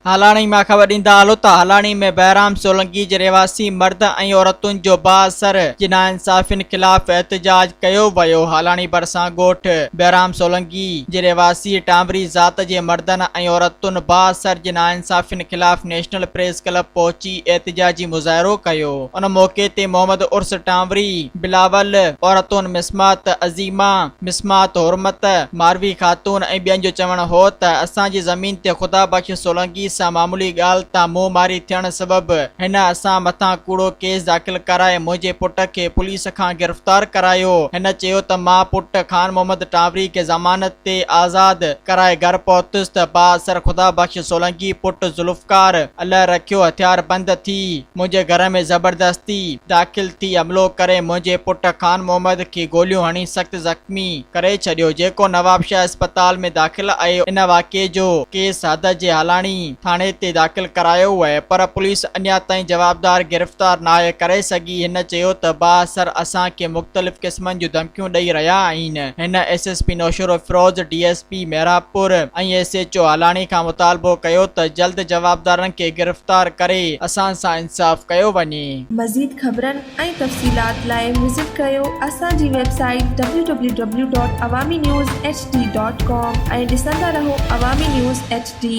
هالاڻي مان خبر ڏيندا هلو ته هالاڻي ۾ بهرام سولنگي جي رهواسي مرد ۽ عورتن جو بااثر جي ناانصافين خلاف احتجاج ڪيو ويو. هالاڻي ڀرسان ڳوٺ بهرام سولنگي جي رهواسي ٽانوري ذات جي مردن ۽ عورتن بااثر جي ناانصافين خلاف نيشنل پريس ڪلب پهچي احتجاجي مظاهرو ڪيو. ان موقعي تي محمد عرس ٽانوري، بلاول، عورتون مسمات عظيمه، مسمات حرمت، ماروي خاتون ۽ ٻين جو چوڻ هو ته اسان جي زمين تي خدا بخش سولنگي سان معمولي ڳالهه تان منهن ماري ٿيڻ سبب هن اسان مٿان ڪوڙو ڪيس داخل ڪرائي منهنجي پٽ کي پوليس کان گرفتار ڪرايو. هن چيو ته مان پٽ خان محمد ٽانوري کي ضمانت تي آزاد ڪرائي گهر پهتس ته بااثر خدا بخش سولنگي پٽ ذوالفقار الهه رکيو هٿياربند ٿي منهنجي گهر ۾ زبردستي داخل ٿي حملو ڪري منهنجي پٽ خان محمد کي گوليون هڻي سخت زخمي ڪري ڇڏيو جيڪو نوابشاهه اسپتال ۾ داخل آهي ان واقعي جو ڪيس حد جي هالاڻي ٿاڻي تي داخل ڪرايو ويو پر پوليس اڃا تائين جوابدار گرفتار ناهي ڪري سگهي هن چيو ته بااثر اسان کي مختلف قسمن جون ڌمڪيون ڏئي رهيا آهن هن S S P Naushahro Feroze D S P Mehrabpur ۽ S H O Halani کان مطالبو ڪيو ته جلد جوابدارن کي گرفتار ڪري اسان سان انصاف ڪيو وڃي. مزيد خبرن ۽ تفصيلات لاء وزٽ ڪريو اسان جي website W W W dot Awami news H D dot com ۽ ڏسندا رهو عوامي نيوز ايڇ ڊي.